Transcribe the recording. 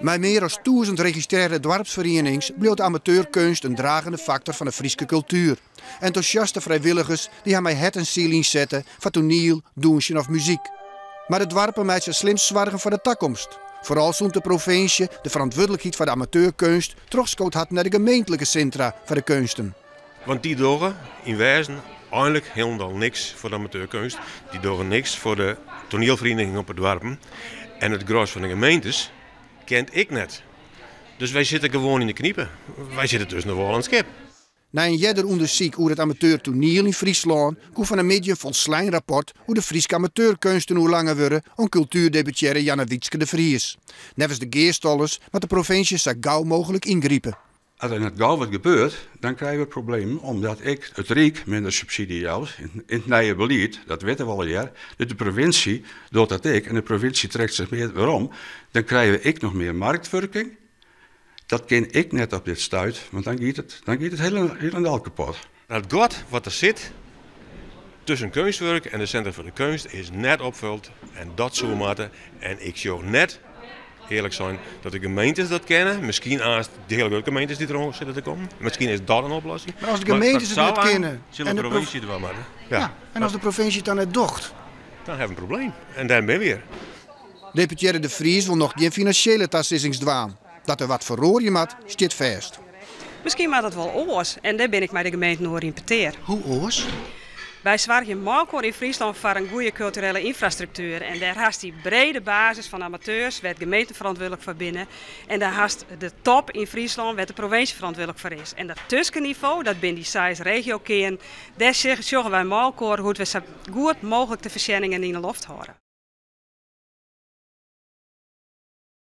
Mei mear as 1000 registrearre doarpsferienings bliuwt de amateurkeunst in dragende faktor fan de Fryske kultuer. Entûsjaste frijwilligers dy't har mei hert en siel ynsette foar toaniel, dûnsjen of muzyk. Mar de doarpen meitsje slim soargen foar de takomst. Foaral sûnt de provinsje de ferantwurdlikheid foar de amateurkeunst trochskood hat nei de gemeentlike sintra foar de keunsten. Want dy dogge yn wêzen einlik hielendal niks foar de amateurkeunst. Dy dogge niks foar de toanielferieningen op de doarpen. En it gros fan de gemeentes kent ek net. Dus wy sitte gewoan yn de knipe. Wy sitte tusken de wâl en it skip. Nei in earder ûndersyk oer it amateurtoaniel yn Fryslân koe fan 'e middei in folslein rapport oer de Fryske amateurkeunsten oerlange wurde oan kultuerdeputearre Jannewietske de Vries. Neffens de gearstallers moat de provinsje sa gau mooglik yngripe. As der net gau wat gebeurt, dan krije we problemen omdat ek it Ryk minder subsydzje jout yn it nije belied, dat witte we allegear. Dus de provinsje docht dat ek en de provinsje trekt sich mear werom. Dan krije we ek noch mear marktwurking. Dat kin ek net op dit stuit, want dan giet it, dan giet it hielendal kapot. Dat gat wat der sit tusken Keunstwurk en de Sintra foar de Keunst is net opfuld en dat soe moatte. En ik sjoch net, earlik sein, dat de gemeentes dat kinne. Miskien aanst de hiele grutte gemeentes dy't deroan sitte te kommen. Miskien is dat in oplossing. Mar as de gemeentes it net kinne en de provinsje it dwaan moatte. Ja, en as de provinsje it dan net docht? Dan hawwe we in probleem en dêr binne we hjir. Deputearre De Vries wol noch gjin finansjele tasizzings dwaan. Dat der wat feroarje moat, stiet fêst. Miskien moat it wol oars en dêr bin ik mei de gemeenten oer yn petear. Hoe oars? Wy soargje mei-elkoar yn Fryslân foar in goede kulturele ynfrastruktuer en dêr hast dy brede basis fan amateurs wêr't gemeenten ferantwurdlik foar binne en dêr hast de top yn Fryslân wêr't de provinsje ferantwurdlik foar is. En dat tuskennivo, dat binne dy seis regiokearnen, dêr sjogge wy mei-elkoar hoe't we sa goed mooglik de foarsjenningen yn 'e loft hâlde.